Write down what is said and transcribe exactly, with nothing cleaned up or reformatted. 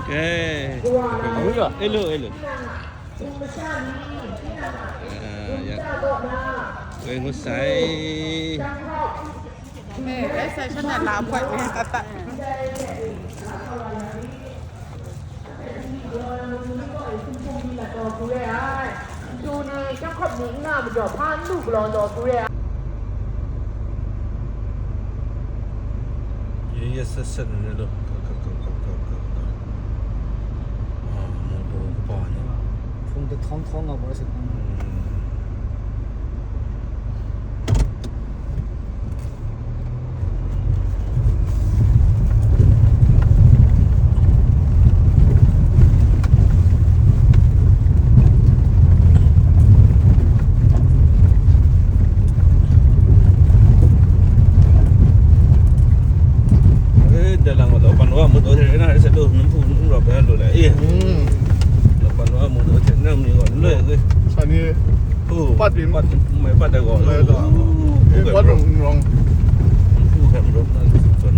ကဲ အဲ့လို အဲ့လို အာ ရ ဝဲ ငုတ်ဆိုင် အဲ အဲ ဆိုင်ရှင်နဲ့ လာအဖွဲ့နဲ့ တတ်တတ် သူနဲ့ ကျောက်ခပ်နေ အနားမကျော် ဖားနုကလော်တော်သူရဲ့ ရက်ရက်စက်စက်နဲ့လို့ ကကကကကကက အာ မော်တော်ပါနေ ဖုန်းတစ်ထောင်းထောင်းတော့ ဘာလို့ဆက်ကောင်းလဲ။ อืม เอ้ย เดี๋ยวหลังมาต่อปันว่ามือตัวเธอหน้าจะดูน้ำพุน้ำหลอกไปดูเลยเอ้ย อืม แล้วปันว่ามือตัวเธอหน้ามีก่อนเลยเอ้ย อันนี้ โอ้ ปัดดิน ปัดไม่ปัดได้ก่อน ไม่ได้ก่อน โอ้โห เอ้ย ปัดลงลง ผู้แข่งรถนั่นส่วน